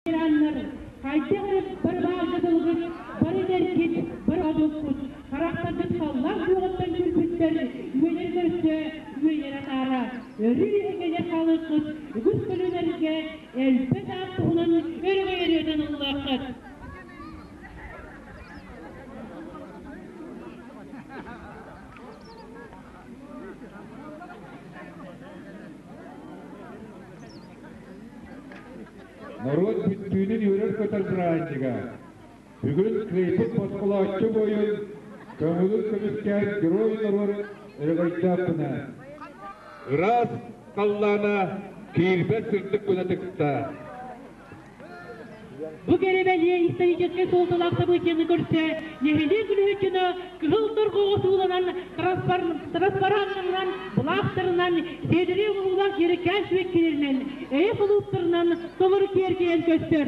Ираннар хайдах эрэ бары баарга дылыгыт, бары эдэргит, бары одуккут, харахтаргыт халлаан күөҕүттэн күлбүттэр, үөнэр көрсө, үөнэр атаара, өрүү эҥэлэр хаалыаххыт, үгүс көлүөнэргэ элбэх аат туһунан өрөгөй ырыатын ыллыаххыт. Норуот бүттүүнүн үөрэр-көтөр бырааһынньыга. Бүгүн кыайбыт босхолооччу буойун көҥүлүн көмүскээн герой норуот өрөгөйдөөх күнэ. Ыраас халлаана киирбэт сырдык күнэ тыкта. Бу кэрэ-бэлиэ историческай суолталаах событиены көрсө нэһилиэк үлэһит дьоно кыһыл торҕоҕо сууланан транспараннарынан, былаахтарынан, сиэдэрэй оҥоһуулаах дьэрэкээн сибэккилэринэн, эйэ холууптарынан толору киэргэйэн көстөр.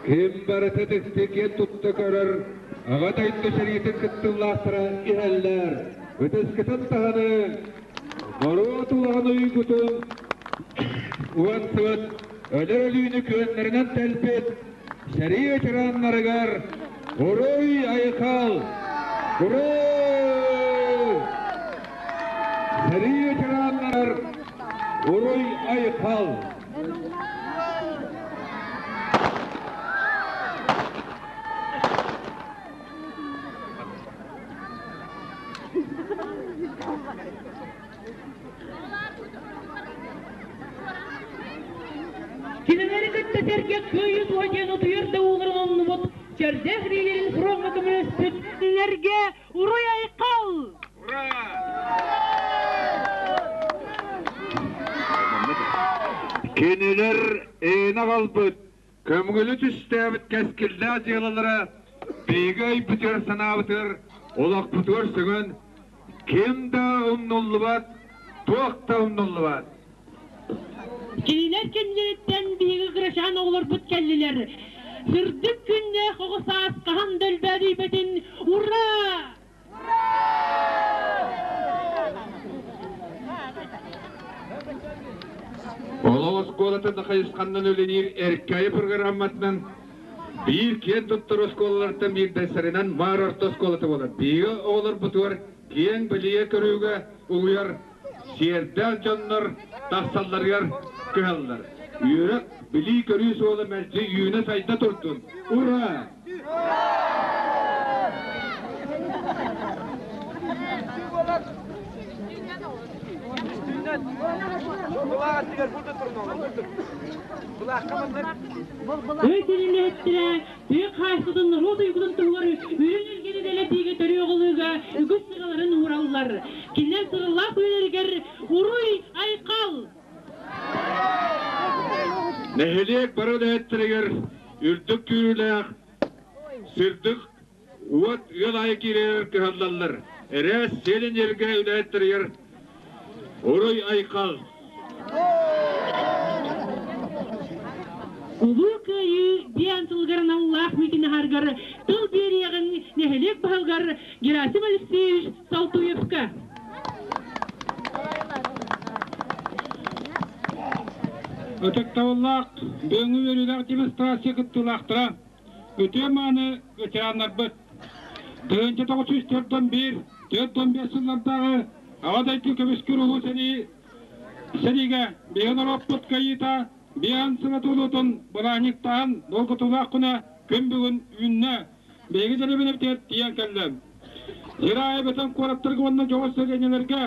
Ким барыта тиксикиэн тутта көрөр, Аҕа дойду сэриитин кыттыылаахтара иһэллэр. Ытыскытын таһаны Норуот улахан уйгутун уонсубут өлөр өлүүнү күөннэринэн тэлбит сэрии ветераннарыгар Уруй Айхал! Уруй! Сэрии ветераннар Уруй Айхал! Кинилэри кытта сэргэ кыайыы туһа диэн утуйар да ууларын оннубут, чэрдээх илиилэрин фроҥҥа көмөлөспүт кинилэргэ уруй-айхал! Кинилэр эйэни аҕалбыт, көмүлү түстээбит кэскиллээх дьыалалара биһиги өйбүтүгэр-санаабытыгар, олохпутугар сөҥөн ким да умнуллубат, туох да умнуллубат. Кинилэр кэннилэриттэн биһиги кырачаан оҕолорбут кэллилэр. Сырдык күннээх оҕо саас хаһан да өлбөөдүйбэтин, ура! Олох оскуолатын хайысханнан үлэлиир Эркээйи программатынан биир киэн туттар оскуолалартан биирдэстэринэн Маар орто оскуолата буолар. Биһиги оҕолорбутугар киэҥ билиигэ-көрүүгэ угуйар сиэрдээх дьоннор тахсалларыгар кыһаллар. Үөрэх, билии-көрүү суола мэлдьи үүнэ-сайда турдун! Ура! Өй тэриллээччилэрэ тыа хаһаайыстыбатын норуот уйгутун туһугар үрүҥ илгэни дэлэтиигэ төрүөх ылыыга үгүс сыраларын уураллар. Кинилэр сыралаах үлэлэригэр уруй-айхал! Нэһилиэк бары үлэһиттэригэр үрдүк күүрүүлээх, сырдык уот ыал аайы киирэригэр кыһаллаллар. Эрээс сиэлин-эргэ үлэһиттэригэр уруй-айхал! Улуу Кыайыы диэн сылыгар аналлаах миитин аһарыгар тыл биэриэҕиҥ нэһилиэк баһылыгар Герасим Алексеевич Салтуевка. Ытыктабыллаах бүгүҥҥү үөрүүлээх демонстрация кыттыылаахтара, үтүө-мааны ветераннарбыт! 1941, 45 сыллардааҕы Аҕа дойду көмүскүүр улуу сэрии сэриигэ биһиги норуоппут кыайыыта биэһэн сыла туолуутун бырааһынньыктаан долгутуулаах күнэ күн бүгүн үүннэ. Биһиги дэриэбинэбитигэр тиийэн кэллэ. Сир аайы бөтөн куораттарга уонна дьоҕус сэлиэнньэлэргэ,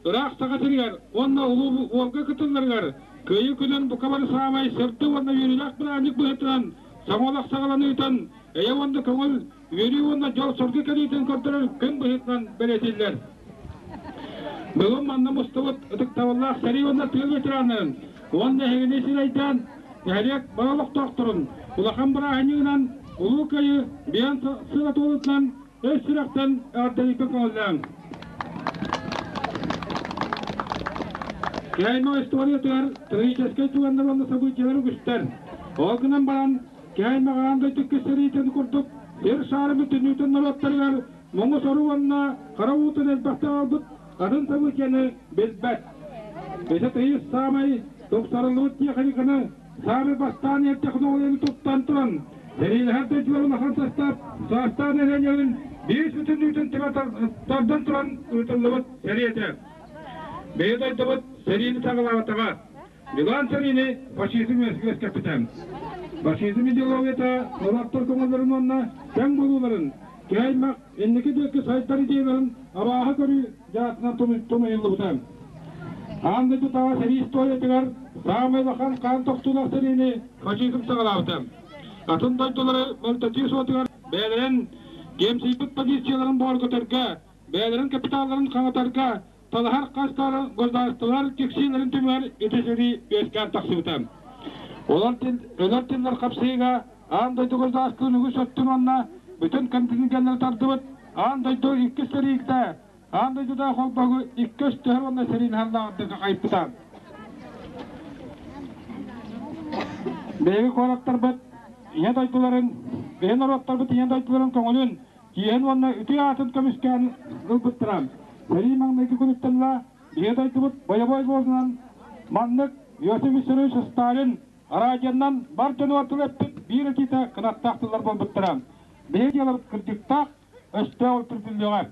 ыраах Саха сиригэр уонна улуу уолга кытылларыгар Кыайыы күнүн бука бары саамай сырдык уонна үөрүүлээх бырааһынньык быһыытынан саҥа олох саҕаланыытын, эйэ уонна көҥүл, үөрүү уонна дьол-соргу кэлиитин көрдөрөр күн быһыытынан бэлиэтииллэр. Бүгүн манна мустубут ытыктабыллаах сэрии уонна тыыл ветераннарын уонна эһигини сирэйдээн нэһилиэк бары олохтоохторун улахан бырааһынньыгынан Улуу Кыайыы биэн сыла туолутунан өс сүрэхтэн эҕэрдэлиирбин көҥүллээҥ. Кэймэ историятыгар трагическай түгэннэр уонна событиелар үгүстэр. Ол гынан баран, Кэймэ аан дойду сэриитин курдук сир шаарын бүтүннүүтүн норуоттарыгар муҥу-сору уонна хара уутун элбэхтик аҕалбыт атын событиены билбэт. Өсө тыйыс саамай тупсарыллыбыт техниканы саамай бастаан эр технологияны туттан туран, сэриилэһэр дойдулар улахан састаап саастаан нэһилиэнньэлэрин биир бүтүннүүтүн түмэ тардан туран ыытыллыбыт сэрии этэ. Бэйэ дойдубут сэриини саҕалаабатаҕа. Милан сэриини фашизм үөскэппитэ. Фашизм идеологията норуоттар көҥүллэрин уонна тэҥ буолууларын, киһи аймах инники диэки сайдар идеяларын абааһы көрүү дьаатынан тунуйуллубута. Аан дойдутааҕы сэрии историятыгар саамай улахан хаан тохтуулаах сэриини фашизм саҕалаабыта. Атын дойдулары мөлтөтүү суотугар бэйэлэрин киэмсийбит позицияларын бөҕөргөтөргө, бэйэлэрин капиталларын хаҥатарга талаһар хастар государстволар киксиилэрин түмүгэр ити сэрии үөскээн тахсыбыта. Өлөр тиллэр хапсыыга аан дойду государствотын үгүс өттүн уонна бүтүн контингеннары тардыбыт аан дойду иккис сэриитэ аан дойдута холбоһугу икки өстөһөр уонна сэриини халлааҕырдыга хайпыта. Биһиги куораттарбыт ийэ дойдуларын, биһи норуоттарбыт ийэ дойдуларын көҥүлүн киэһин уонна үтүө аатын көмүскээн ылбыттара. Сэрии маҥнайгы күнүттэн ыла Ийэ дойдубут бойобуой лозунан маннык Иосиф Виссарионович Сталин араадьыйанан бар дьонугар тыл эппит биир этиитэ кынаттаах тыллар буолбуттара. Биһиги дьыалабыт кырдьыктаах, өстөөх өлтүрдүллүөҕэ.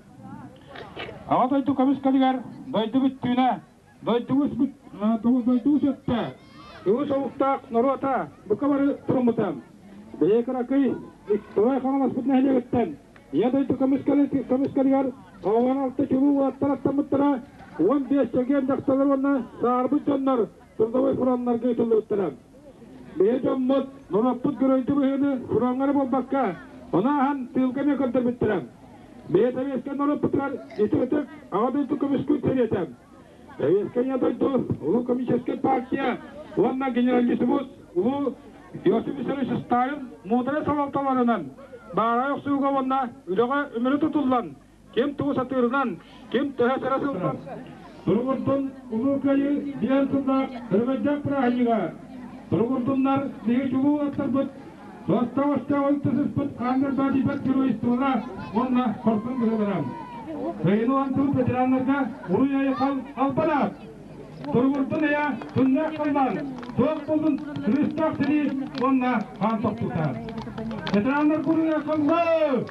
Аҕа дойду көмүскэлигэр дойду бүттүүнэ Дойдубут дойдубут өттө үгүс омуктаах норуота бука бары туруммута. Бэйэ кыракый Николай Хаҥаласпыт нэһилиэгиттэн Ийэ дойду көмүскэлигэр 96 чулуу уолаттар аттаммыттара, 15 чэгиэн дьахталлар уонна саарбыт дьоннор трудовой фроннарга ыытыллыбыттара. Бэйэ дьоммут, норуоппут геройдуу быһыыны фроҥҥа эрэ буолбакка, ону ааһан тыылга эмиэ көрдөрбүттэрэ. Бэйэ сэбиэскэй норуоппутугар ити ытык Аҕа дойду көмүскүүр сэриэтэ. Сэбиэскэй Ийэ дойду Улуу Коммунистическай партия уонна генералиссимус Улуу Иосиф Виссарионович Сталин муударай салалталарынан баараҕай охсууга уонна үлэҕэ үмүрү тутуллан, ким тугу сатыырынан, ким төһө сыра сылбан Туругурдун Улуу Кыайыы диэн сыллаах өрөгөйдөөх бырааһынньыга Туругурдуннар биһиги чулуу уолаттарбыт Суостаах өстөөх сыспыт хааннардаах тиийбэт геройстволара уонна хорсун быһыылара. Кыайыыны уһансыбыт ветераннарга уруй-айы албан аат! Туругурдун эйэ, күннээх халлаан, суох буоллун кырыыстаах сэрии уонна хаан тохтуута. Ветераннар уруй айхаллаа!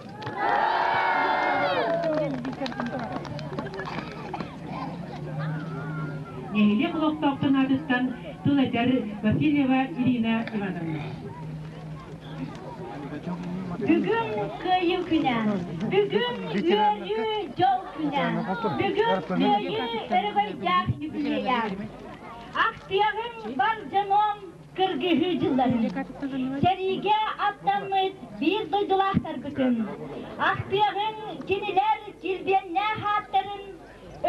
Нэһилиэк олохтоохтон аатыттан тыл этэр Васильева Ирина Ивановна. Бүгүн Кыайыы күнэ! Бүгүн үөрүү дьол күнэ! Бүгүн Кыайыы өрөгөйдөөх юбилейа! Ахтыаҕыҥ бар дьонум кыргыһыы дьылларын, сэриигэ аттаммыт биир дойдулаахтаргытын, ахтыаҕыҥ кинилэр килбиэннээх ааттарын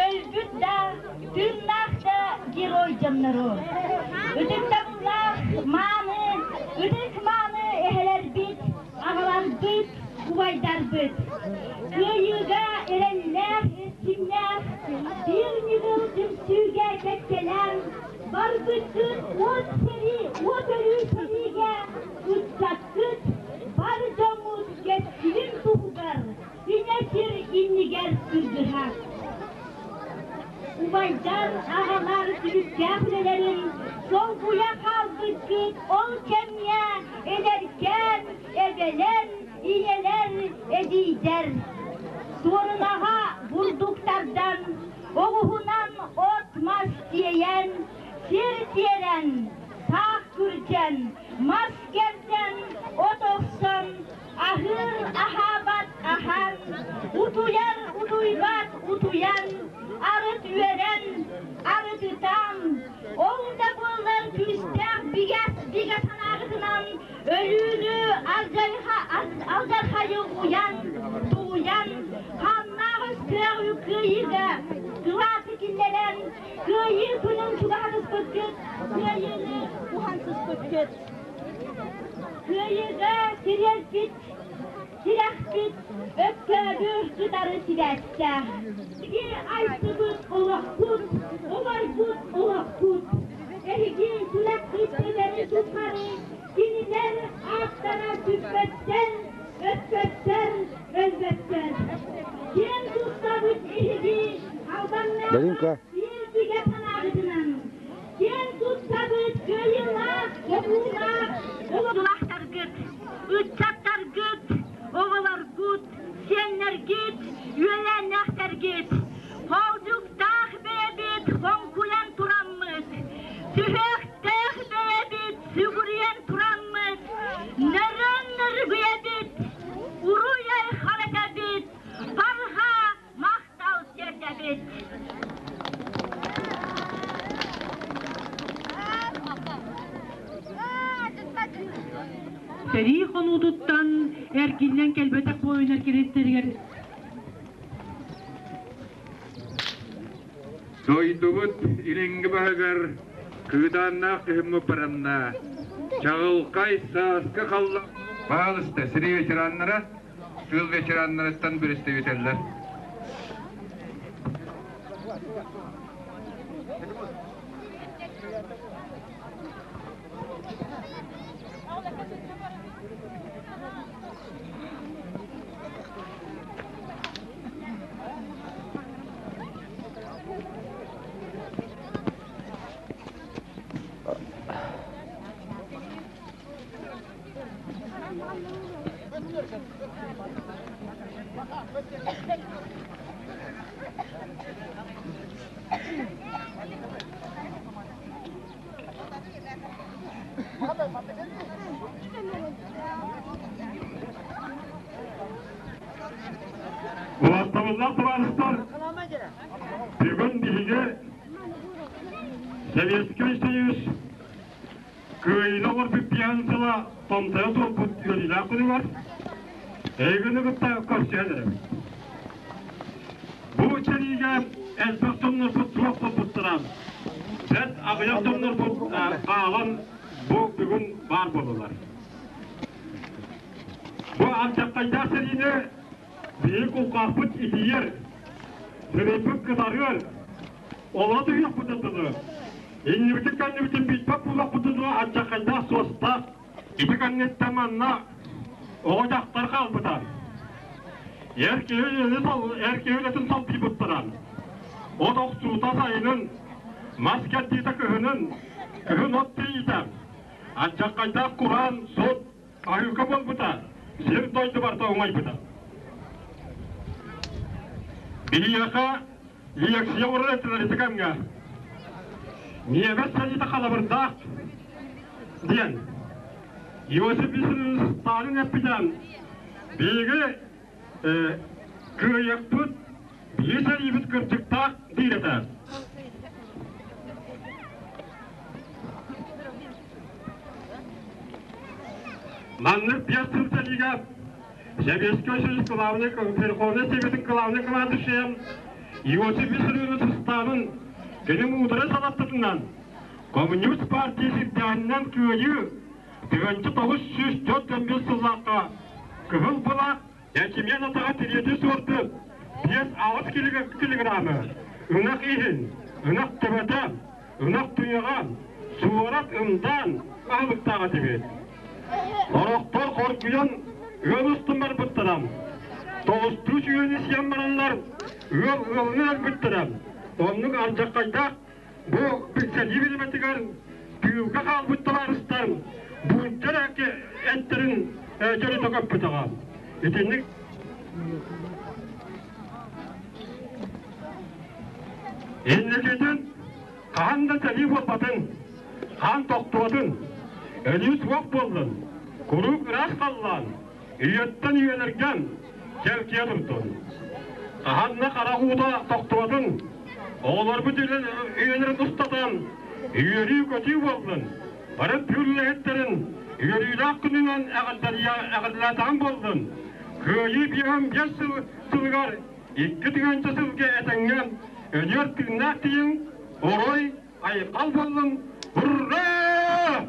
өлбүт да, тыыннаах да герой дьоннору. Ытыктабыллаах мааны, ытык мааны эһэлэрбит, аҕаларбыт, убайдарбыт. Кыайыыга эрэллээх, эрчимнээх, биир ньыгыл түмсүүгэ кэккэлээн, барбыккыт уот сэрии, уот өлүү сэриигэ ыччаккыт, бар дьоҥҥут кэскилин туһугар Ийэ сир иннигэр кыргыһар. Убайдар, аҕалар түбүктээх үлэлэрин солбуйа хаалбыккыт ол кэмҥэ эдэркээн эбэлэр, ийэлэр, эдьиийдэр. Суорунаҕа бурдуктардан, оҕуһунан от-мас тиэйэн, сир тиэрэн, таах күрдьэн, мас кэрдэн, от охсон, Аһыыр аһаабат аһаан, утуйар утуйбат утуйан, арыт үөрэн, арыт ытаан, ол да буоллар күүстээх бигэ бигэ санааҕытынан өлүүнү алдьархайы уйан, тулуйан, хааннаах өстөөх кыайыыга кылааты киллэрэн, кыайыы күнүн чугаһатыспыккыт, кыайыыны уһансыспыккыт. Кыайыыга тириэрпит, тирэхпит Өктөөбү кытары сибээстээх. Эһиги айсыбыт олохпут, олорбут олохпут. Эһиги сүрэххит тэбэрин тухары кинилэр ааттара сүппэттэр, өппөттөр, өлбөттөр. Киэн туттабыт эһиги албаннаах биир бигэ санааҕытынан. Ыччаттаргыт, оҕолоргут, сиэннэргит, үөлээннээхтэргит, хоолдьуктаах бэйэбит хоҥкуйан тураммыт, сүһүөхтээх бэйэбит сүгүрүйэн тураммыт, нөрөн нөргүйэбит, уруй-айхал этэбит, барҕа махтал тиэрдэбит. Сэрии хонуутуттан эргиллэн кэлбэтэх буойунар кириэстэригэр Дойдубут илиҥҥи баһыгар кыыдааннаах кыһыммыт баранна. Чаҕылхай сааскы халлаан Баалыста сэрии ветераннара, тыыл ветераннарыттан представителлэр. Улааттабыллаах табаарыстар, бүгүн биһиги Советский Союз Кыайыыны оҥорбут пьян сыла томтойо туолбут үөрүүлээх күнүгэр эйигини кытта көрсүһэн эрэбит. Бу сэриигэ элбэх дьоннорбут суох буолбуттара, бэрт аҕыйах дьоннорбут хаалан бу бүгүн баар буоллулар. Бу алдьархайдаах сэриини биһиги кулгаахпыт итийэр, сырыйбыт кытарыар, Олоро түһүөхпүтүн дылы, иннибитин-кэннибитин билбэт буолуохпутун дылы алдьархайдаах суостаах ити кэнниттэн манна оҕо дьахтар хаалбыта. Эр киһи эр киһи үлэтин солбуйбуттара. От охсуута сайынын, мас кэрдиитэ кыһынын, күһүн от тиийиитэ. Алдьархайдаах кураан, сут, аһыыка буолбута, сир дойду барыта умайбыта. Биһиэхэ Лиэксийэ оҥорор этилэр ити кэмҥэ. Ньиэмэс сэриитэ халабырдаах диэн Иосиф Виссарионович Сталин эппитэ биһиги кыайыахпыт, биһиги сэриибит кырдьыктаах диир этэ. Маннык биэс сыл сэриигэ Сэбиэскэй Союз главный Верховнай Советын главный командующайа Иосиф Виссарионович Сталин кини муударай салалтатынан Коммунист партия сирдээһининэн кыайыы 1945 сыллаахха Кыһыл былаах ячмень атаҕа тириэти суорду 5-6 килограммы ынах иһин, ынах төбөтө, ынах туйаҕа, суорат ымдаан аһылыктаах этибит. Сорохтор хоргуйан ыал устун барбыттара. Тоҕустуу сүүһүн сиэн бараннар ыал ыалынан өлбүттэрэ. Оннук алдьархайдаах бу билсэлии бириэмэтигэр тыылга хаалбыт табаарыстар буунтар эттэрин дьөрүтэ көппүтэҕэ. Итинник Инникитин хаһан да сэрии буолбатын, хаан тохтуотун, өлүү суох буоллун, куруук ыраас халлаан, үйэттэн үйэлэргэ чэлгийэ турдун. Хаһан да харах уута тохтуотун, оҕолорбут үйэлэрин устатан үөрүү-көтүү буоллун, бары тыыл үлэһиттэрин үөрүүлээх күнүнэн эҕэрдэлээтэҕим буоллун, Кыайыы 55 сылыгар икки тыһыынча сылга этэҥҥэ өлүөр тыыннаах тиийиҥ, орой, айхал буоллун, Ура!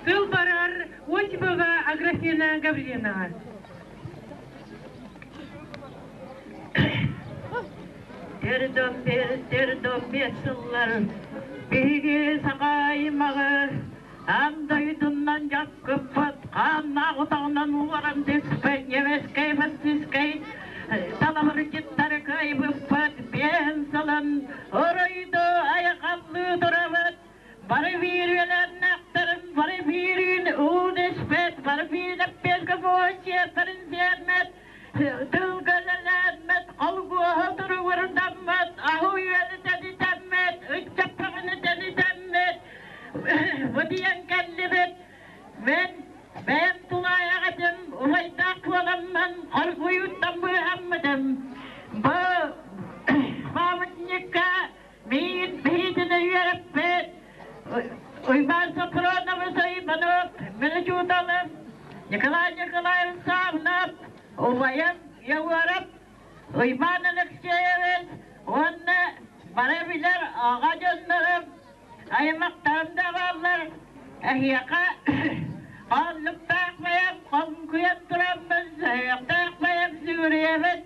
Тыл барар Осипова Аграфена Гаврильевнаҕа. Тердом бес сыллар биһиги саха аймаҕы Аан дойдунан дьаккыппыт, хааннаах утаҕынан уоран түспэт немецкэй фашистскай талабырдьыттары кыайбыппыт, биэһин сылын оройду айхаллыы турабыт, бары биир үөлэннэх биирин уун испэт, бары биир эппиэскэ буоччуйаттарын сиэммэт, тылга үлэлээммэт, холгуоһа туругурдаммат, аһы үөлү тэнитэммэт, ыччаппаҕыны тэнитэммэт, бу диэн кэллибит. Мин бэйэм тулаайах этим, убайдаах буоламмын хоргуйууттан быыһаммытым. Бу памятникка миигин биһиитинэ үөрэппит Уйбаан Софронович Иванов, мин учууталым Николай Николаевич Савнов, убайым Егоров Уйбаан Алексеевич уонна бары билэр аҕа дьоннорум, аймахтарым да бааллар. Эһиэхэ хоннуктаах бэйэм хоҥкуйан тураммын, сүһүөхтээх бэйэм сүгүрүйэбин.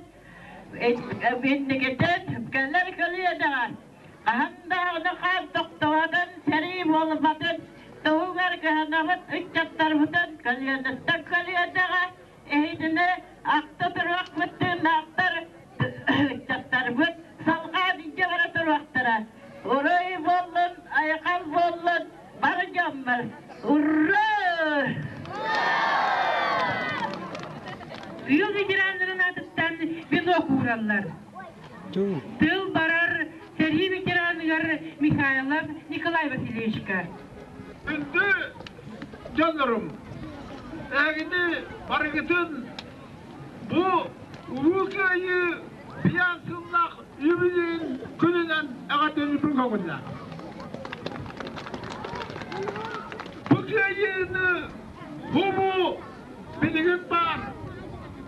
Инникитин кэлэр көлүөнэҕэ хаһан даҕаны хаан тохтоботун, сэрии буолбатын туһугар кыһанабыт ыччаттарбытын көлүөнэттэн көлүөнэҕэ Эһигини ахта туруохпут тыыннаахтар ыччаттарбыт салҕаан илдьэ бара туруохтара. Уруй буоллун, айхал буоллун, бары дьоммор! Ура! Тыыл ветераннарын аатыттан венок уураллар. Тыл барар сэрии ветераныгар Михайлов Николай Васильевичка. Күндү дьоннорум, эһигини барыгытын бу Улуу Кыайыы биэс сыллаах үбүлүөйүн күнүнэн эҕэрдэлиибин көҥүллээх. Бу кыайыыны бу билигин баар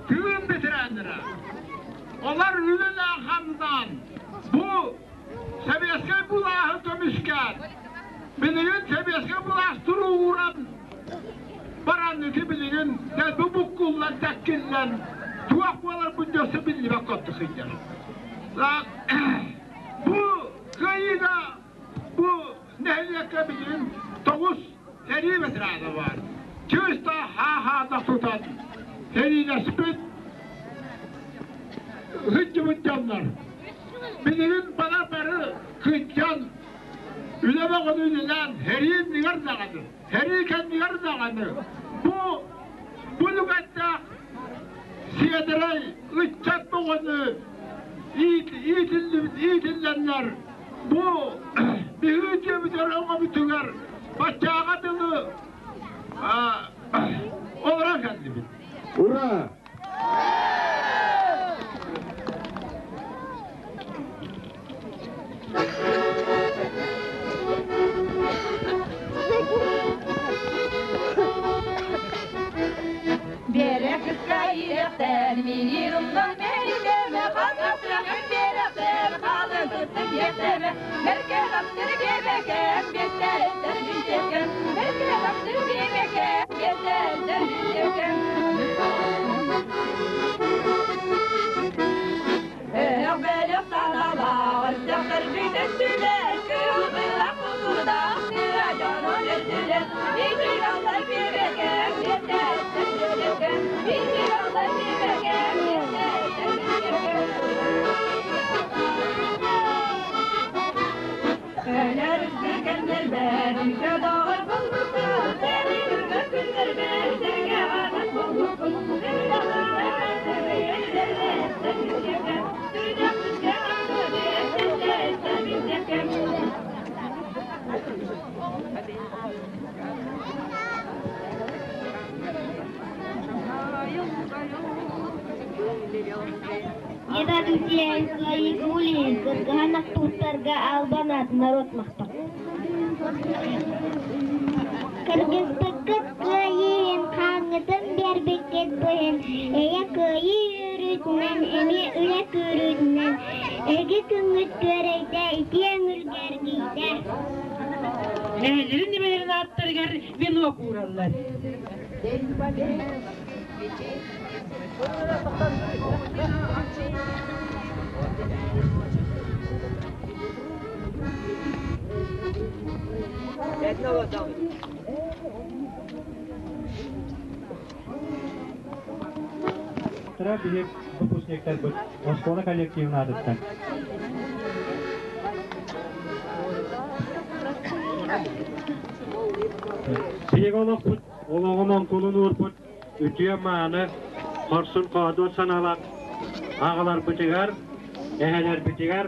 тыын ветераннара, олор үлэлээн-хамнаан бу Сэбиэскэй былааһы көмүскээн, билигин сэбиэскэй былаас туругуран баран ити билигин дэлби буккуллан, тэккиллэн, туох буоларбын өссө биллибэт курдук сылдьар. Бу кыайыыга бу нэһилиэккэ билигин тоҕус сэрии ветерана баар. Чыыста ха-ха тутан сэриилэспит сылдьыбыт дьоннор. Билигин бара бары кыдьан, үлэ бөҕөнү үлэлээн, сэрии иннигэр даҕаны, сэрии кэннигэр даҕаны бу бу нүгэттээх сиэдэрэй ыччат бөҕөнү иитиллэннэр бу биһиги дьиэбитигэр өҥөбүтүгэр баччааҕа дылы олорон кэллибит. Ура! Береккайыктан миирумнан мерилеме ханасыгын беректен халыгытын ертеме мерке хаптыр бебекен бестереттер бинтекен мерке хаптыр бебекен бестереттер бинтекен Бөлөх саналаах өстөхтөр бүтөттүлэр, кыылбылах кутурдаах тыа дьоно өлтүлэр. Икки бибэкэм, биэстээттэр бибэкэм, икки бибэкэм, биэстээттэр бибэкэм. Өлөр кэмнэрбэр, доҕор булбуккун, сэрии күнгөр күннэрбэр, сэргэ аҕас булбуккун, Не дадут свои гули, кыргыһан туттарга албан аат народ махтал. Кыргыспыккыт кыайыын, хааҥҥытын биэрбиккит быһын, эйэ кыайыы үөрүүтүнэн, эмиэ үлэ күүрүүтүнэн, эһиги күҥҥүт күөрэйдэ, итиэ өҥүлгэ эргийдэ. Эһэлэрин эбэлэрин ааттарыгар венок уураллар. Тыра биһик выпускниктарбыт оскуола коллективын аатыттан. Биһиги олохпут олоҕун оҥкулун уурбут үтүө-мааны, хорсун-хоодуот санаалаах аҕаларбытыгар, эһэлэрбитигэр,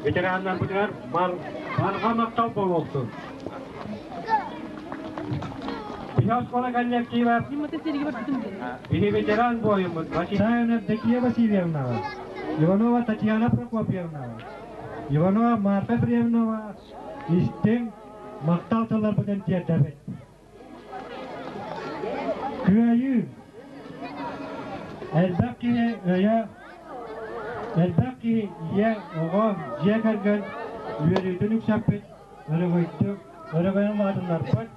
ветераннарбытыгар барҕа махтал буолуохтун! Биһи оскуола коллектива, биһи ветеран буойуммут Василия Евдокия Васильевнаҕа, Иванова Татьяна Прокопьевнаҕа, Иванова Марфа Ефремовнаҕа истиҥ махтал тылларбытын тиэрдэбит. Кыайыы! Элбэх киһи өйө, элбэх киһи ийэ, оҕо, дьиэ кэргэн үөрүүтүн үксэппит, өрөгөйдүк, өрөгөйүн улаатыннарбыт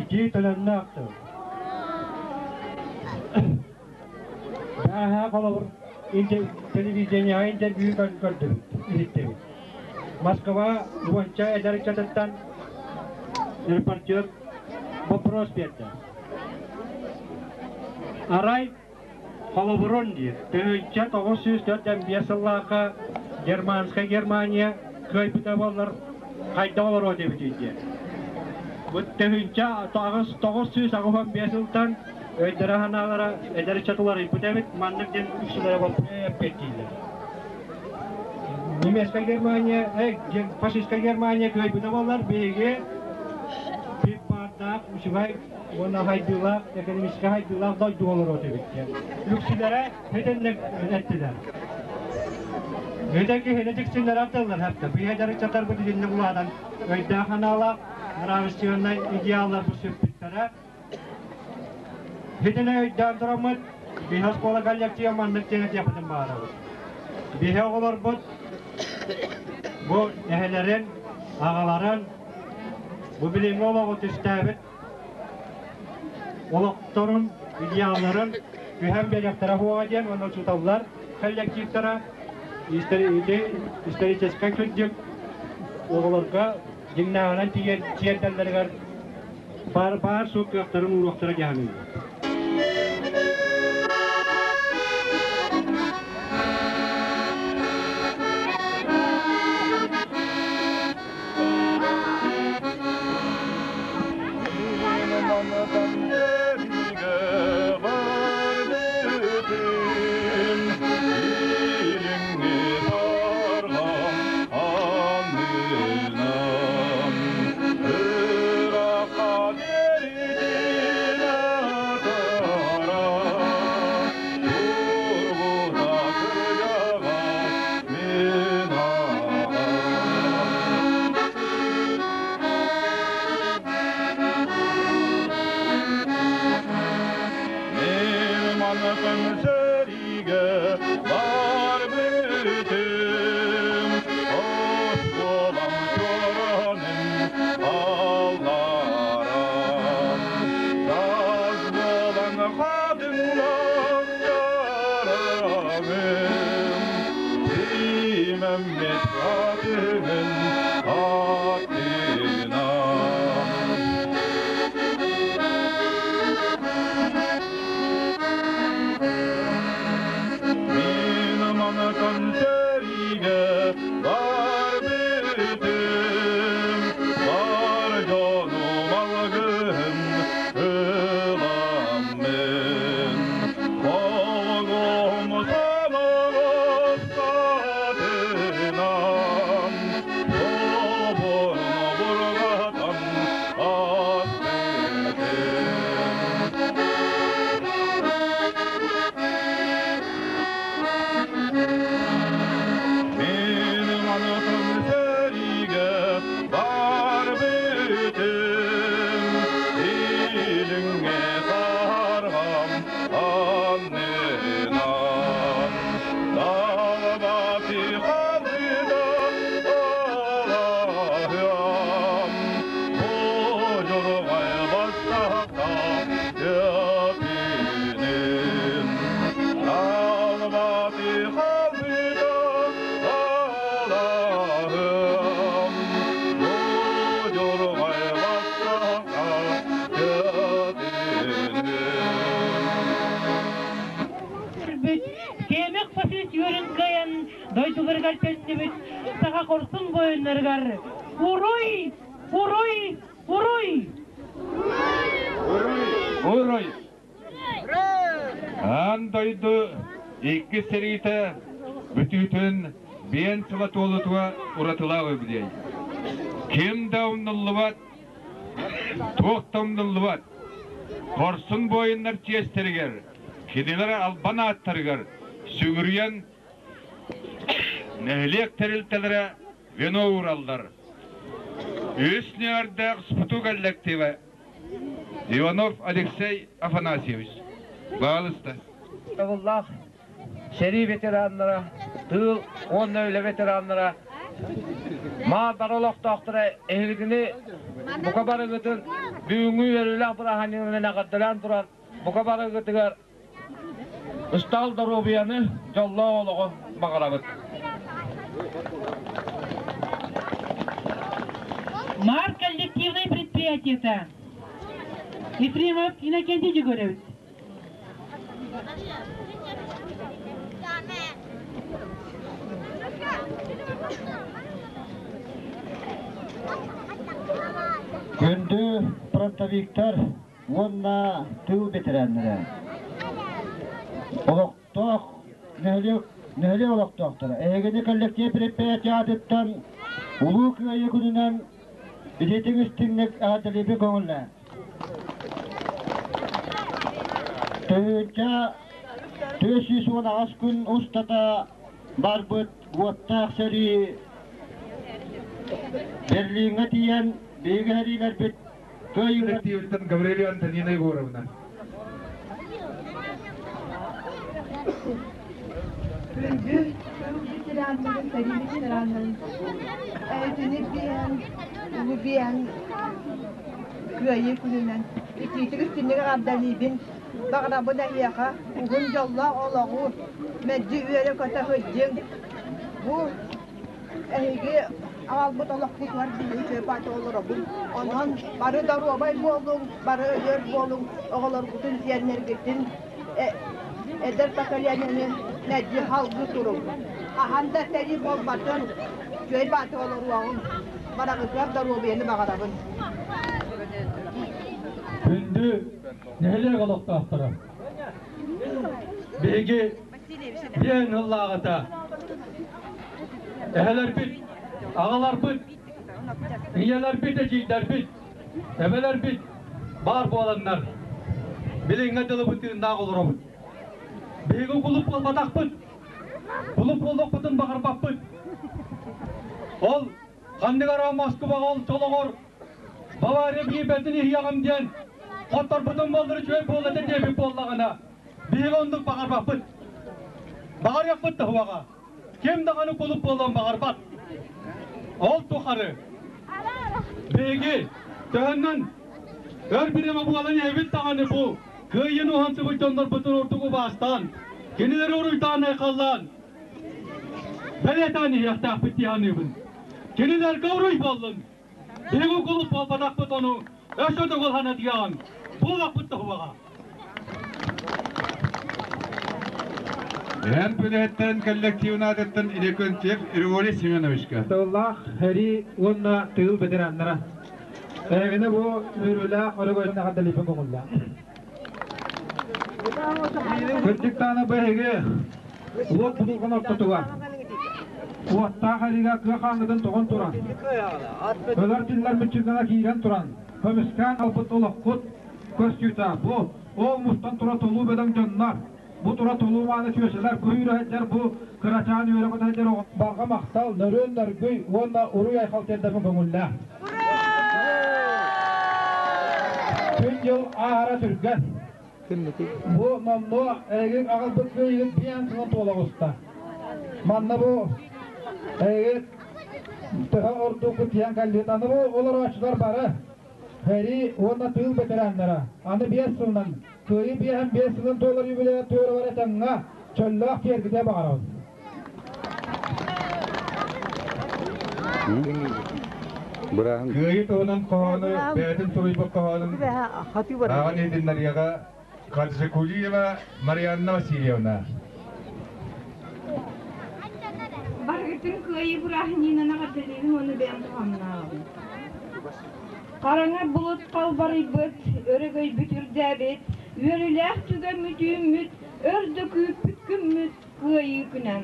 итии төлөннөөх тыл. Бээһээ холобур телевидениеҕа интервью көрдүбүт, иһиттибит. Москва уонча эдэр ыччатыттан репортер вопрос биэрдэ. Арай холобурун диир, 1945 сыллаахха германскай Германия кыайбыта буоллар хайдах олоруо диэбитий диэн. Бу 1985 сылтан өйдөрө-санаалара эдэр ыччат уларыйбыт эбит, маннык диэн үксүлэрэ эппиэттииллэр. Немецкая Германия, фашистская Германия кыайбыта буоллар, биһиги баардаах, үчүгэй уонна хайдыылаах, экономическай хайдыылаах дойду олоруо этибит диэн. Үксүлэрэ итинник эттилэр. Бүтэ киһини дьиксиннэрэр тыллар хэптэ. Биһи эдэр ыччаттарбыт итинник улаатан өйдөөх санаалаах, нравственнай идеалларбыт сүппүттэрэ. Итини өйдөөн тураммыт, биһи оскуола коллектива маннык диэн этиэхпитин баҕарабыт. Биһи оҕолорбут бу эһэлэрин, аҕаларын бу билиҥҥи олоҕу түстээбит олохторун, идеалларын түһэн биэриэхтэрэ суоҕа диэн уонна учууталлар коллективтара историческай кырдьык оҕолорго дьиҥнээҕинэн тиэрдэллэригэр баар баар суох кыахтарын ууруохтара дии саныыбын. Киэмэх фашист үөрүн кыайан дойдуларыгар төннүбүт саха хорсун буойуннарыгар Уруй! Уруй! Уруй! Уруй! Аан дойду иккис сэриитэ бүтүүтүн биэн сыла туолутуга уратылаах үбүлүөй. Ким да умнуллубат, туох да умнуллубат. Хорсун буойуннар чиэстэригэр, кинилэр албан ааттарыгар сүгүрүйэн нэһилиэк тэрилтэлэрэ вино уураллар. Үс нүөрдээх спуту коллектива Иванов Алексей Афанасьевич. Баалыста. Табыллаах сэрии ветераннара, тыыл уонна үлэ ветераннара, Маардара олохтоохторо эһигитини бука барыгытын бүгүҥҥү үөрүүлээх бырааһынньыгынан эҕэрдэлээн туран бука барыгытыгар ыстаал доруобуйаны, дьоллоох олоҕу баҕарабыт. Маар коллективнай предприятиета Ефремов Иннокентий Егорович. Күндү фронтовиктар уонна тыыл бэтэрээннэрэ! Олохтоох нэһилиэк нэһилиэк олохтоохторо эһигини коллектив предприятие аатыттан Улуу Кыайыы күнүнэн итиитик истиҥник эҕэрдэлиибин көҥүллээн! Тыһыынча 418 күн устата барбыт уоттаах сэрии Берлиҥҥэ тиийэн биһиги сэриилэрбит Кыайыылар Гаврилия Антонина Егоровна. Күндү тыл ветераннарын, сэрии ветераннарын эйэтини биэн, улуу биэн Кыайыы күнүнэн итиитик истинник эҕэрдэлиибин. Баҕарабын эһиэхэ уһун дьоллоох олоҕу, мэлдьи үөрэ-көтө сылдьыҥ. Бу эһиги аҕалбыт олохпутугар биһиги үчүгэй баайда олоробут. Онон бары доруобай буолуҥ, бары өлөр буолуҥ, оҕолоргутун, сиэннэргитин, эдэр поколениены мэлдьи салгыы туруҥ. Хаһан да сэрии буолбатын, үчүгэй баайда олоруоҕуҥ. Бараҕытыгар доруобуйаны баҕарабын. Күндү нэһилиэк олохтоохторо! Биһиги диэн ыллааҕыта эһэлэрбит, аҕаларбыт, ийэлэрбит, эдьиийдэрбит, эбэлэрбит баар буоланнар билиҥҥэ дылы бытыыннаах олоробут. Биһиги кулуп буолбатахпыт, кулуп буолуохпутун баҕарбаппыт. Ол ханнык эрэ Москваҕа ол чолоҕор Бавария биирбэтин иһиэҕим диэн хотторбутун буоллар үчүгэй буолла этэ диэбит буоллаҕына Биһиги оннук баҕарбаппыт. Баҕарыахпыт да суоҕа. Ким даҕаны кулуп буолуон баҕарбат. Ол тухары биһиги төһөннөн өр бириэмэ буолан иһэбит даҕаны бу кыайыыны уһансыбыт дьоннорбутун ордук убаастаан, кинилэри уруйдаан-айхаллаан бэлиэтээн иһиэхтээхпит дии саныыбын. Кинилэргэ уруй буоллун! Биһиги кулуп буолбатахпыт ону өссө төгүл санатыаҕыҥ, буолуохпут да суоҕа. Эн үлэһиттэрин коллективын аатыттан Иннокентьев Григорий Семеновичка. Тыллаах сэрии уонна тыыл ветераннара. Эһигини бу үөрүүлээх өрөгөйүн эҕэрдэлиибин көҥүллээх. Кырдьыктааны бу эһиги уот будулҕан ортотугар уоттаах эригэ кыа хаангытын тоҕон туран, өлөр тиллэр мүччүргэнэ киирэн туран, көмүскээн албыт олоххут көстүүтэ бу ол мустан тура толуу бөдөҥ дьоннор, бу тура толуу мааны чүөчэлэр, күүрэ сылдьар бу кырачаан үөрэ көтө сылдьар барҕа махтал, нөрүөн нөргүй уонна уруй айхал тиэрдэбин көҥүллээх. Күн-дьыл ааһара түргэн. Бу номнуо эһиги аҕалбыт кыайыгыт биэн сылын туола оҕуста. Манна бу эһиги төһө ордуккут тиийэн кэллигит. Аны бу олорооччулар бары сэрии уонна тыыл ветераннара. Аны биэс сылынан кыайыы биэһэн биэс сылын туолар юбилейа туорабар этэҥҥэ чөллөөх киэргитэ баҕарабын. Кыайыы туһунан хоһоону бэйэтин суруйбут хоһоонун ааҕан иһитиннэриэҕэ Хаджикулиева Марианна Васильевна. Барыгытын кыайыы бырааһынньыгынан эҕэрдэлиибин уонна бэйэм туһамнаабын. Хараҥа булут халбарыйбыт, өрөгөйбүт үрдээбит, үөрүүлээх түгэммит үүммүт, өр да күүппүт күммүт Кыайыы күнэ.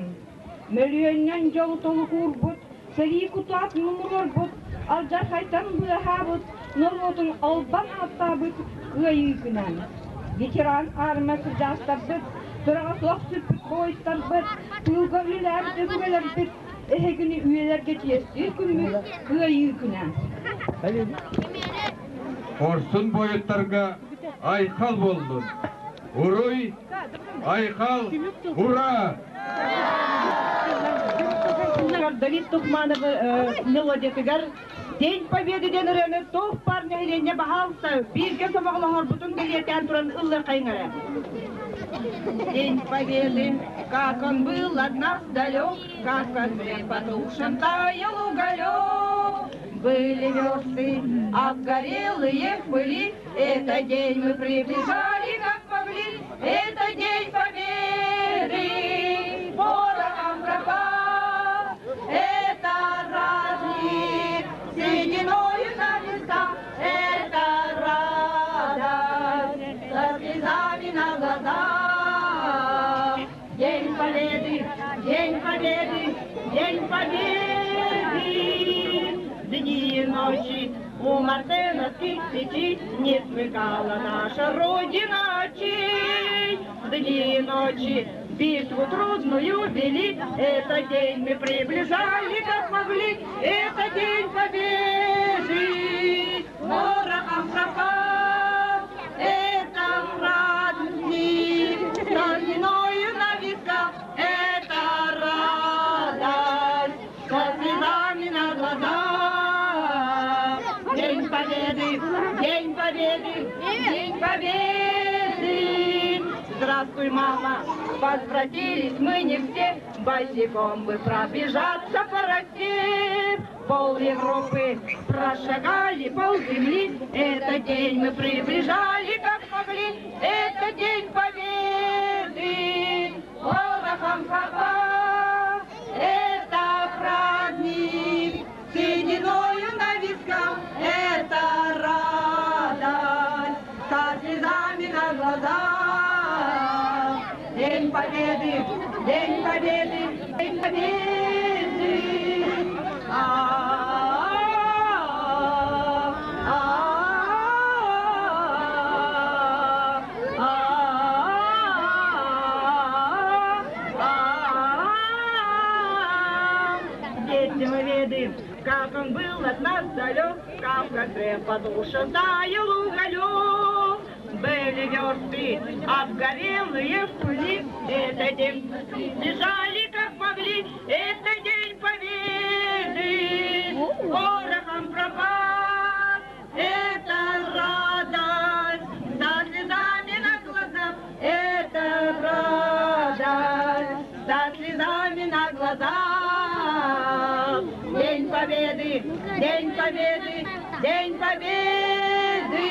Мөлүйүөнүнэн дьолу толук уурбут, сэрии кутаат муҥуруорбут, алдьархайтан быыһаабыт, норуотун албан ааттаабыт Кыайыы күнэ. Ветеран армия кырдьаҕастарбыт, сураҕа суох сүппүт буойуттарбыт, тыылга үлэлээбит өбүгэлэрбит эһигини үйэлэргэ чиэстиир күммүт Кыайыы күнэ. Хорсун буойуттарга айхал буоллун! Уруй! Айхал! Ура! Давид Тухманов мелодиятыгар День Победы диэн ырыаны туох баар нэһилиэнньэ баһаалыста бииргэ сомоҕолоһорбутун бэлиэтээн туран ыллыаххайыҥ эрэ. День Победы, как он был от нас далек, как в костре потушен таял уголек. Были версты, обгорелые в пыли, этот день мы приближали, как могли, это День Победы, порохом пропал. Это праздник, сединою на висках, это радость, со слезами на глазах. День Победы, День Победы, День Победы. Дни и ночи у мартеновских печей не смыкала наша Родина очей. Дни и ночи битву трудную вели, этот день мы приближали, как могли, это День Победы. Порохом пропал, это праздник, стариною на висках, это радость, со слезами на глазах. День Победы, День Победы, День Победы! Здравствуй, мама, возвратились мы не все, босиком бы пробежаться по России. Пол Европы прошагали, пол земли, этот день мы приближали, как могли, это День Победы. Порохом пропал, это праздник, сединою на висках, это радость, со слезами на глазах. День Победы, День Победы, День Победы. Дети мы ведаем, как он был от нас далек, как в костре потушен таял уголек. Были версты, обгорелые в пыли, этот день бежали, как могли, это День Победы. Порохом пропал, это радость, со слезами на глазах, это радость, со слезами на глазах. День Победы, День Победы, День Победы!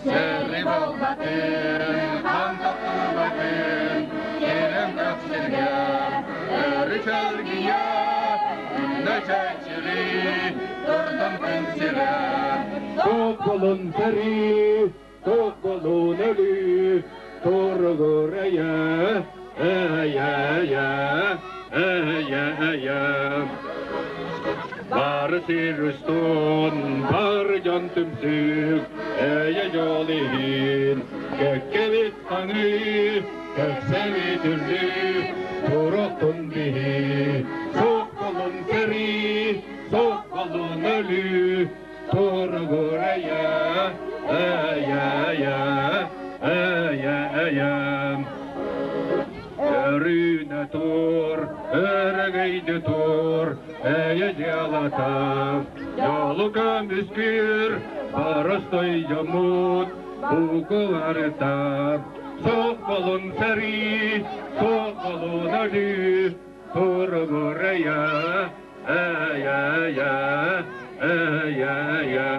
Сэрии буолбатын, хаан тохтубатын, киирэн көхсүгэ, өрү чэлгийэ, үүнэ чэчирии, турдун күн сирэ. Туох сэрии, туох өлүү, туругурайа, эйэ, эйэ, эйэ. Бары сир устун, бары дьон түмсүк, эйэ дьол иһин, кэккэбит хаҥыы, кэксэбит үрдүү, туруохтун биһи, соколун сэрии, соколун өлүү, туругурайа, эйэ, эйэ, эйэ. Өрүүнэ тур, өрөгөйдү тур, эйэ дьыалата, дьолу көмүскүүр, боростой дьоммут, букуларыта. Соколун сэрии, соколун өлүү, туругурайа, эйэ, эйэ, эйэ.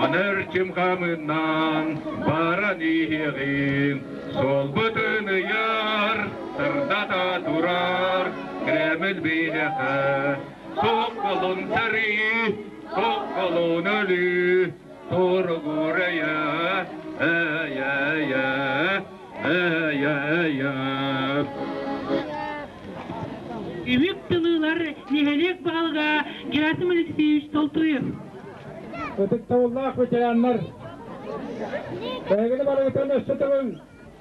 Анырчым хамынан баран иһиэҕиҥ, суолбут биһиэхэ. Соколун сэрии, соколун өлүү, туругурая, эйэ, эйэ, Үмүк тылыылар нэһилиэк баһылыга Герасим Алексеевич Толтуев. Ытыктабыллаах ветераннар, эһигини барыгытын өссө төгүл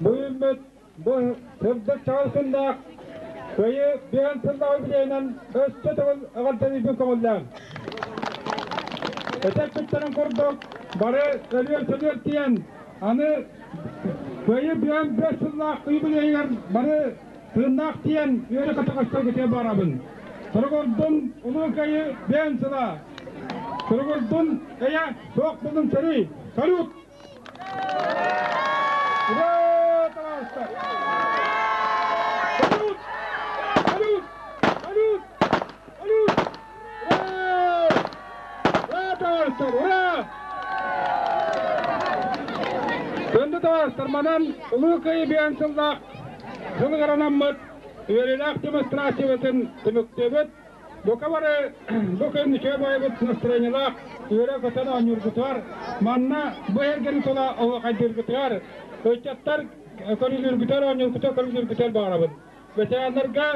бу үүммүт бу сырдык чаҕыл күннээх Кыайыы биэн сыллаах юбилейынан өссө төгүл эҕэрдэлиирбин көҥүллээҥ. Этэр курдук бары өлүөр-сөлүөр тиийэн аны Кыайыы биэн 5 сыллаах юбилейыгар бары тыыннаах тиийэн үөрэ көтөҕөстөргүтүгэр барабын. Туругурдун Улуу Кыайыы биэн сыла! Туругурдун эйэ суох булун сэрии! Салют! Ура, товарищтар! Салют! Салют! Салют! Салют! Ура! Ура, товарищтар! Ура! Күндү товарищтар, манан Улуу Кыайыы биэн сыллаах сылыгаранаммыт үөрүүлээх демонстрациябытын түмүктүүбүт. Бука бары бу күн үчүгэй байбыт настроениелаах үөрэ-көтөн оонньуургутугар, манна бу эргэни тула оһуохайдыыргытыгар, ыччаттар көрүлүүргүтүгэр оонньуургутугар көрүлүүргүтүгэр баҕарабын. Ветераннарга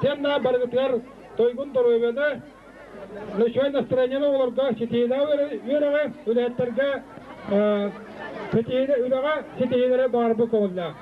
тенна барыгытыгар туйгун доруобуйаны, үчүгэй настроениены оҕолорго ситиһиилээх үөрэҕи, үлэһиттэргэ ситиһиилэ үлэҕэ ситиһиилэри баҕарбыт көҥүллээх.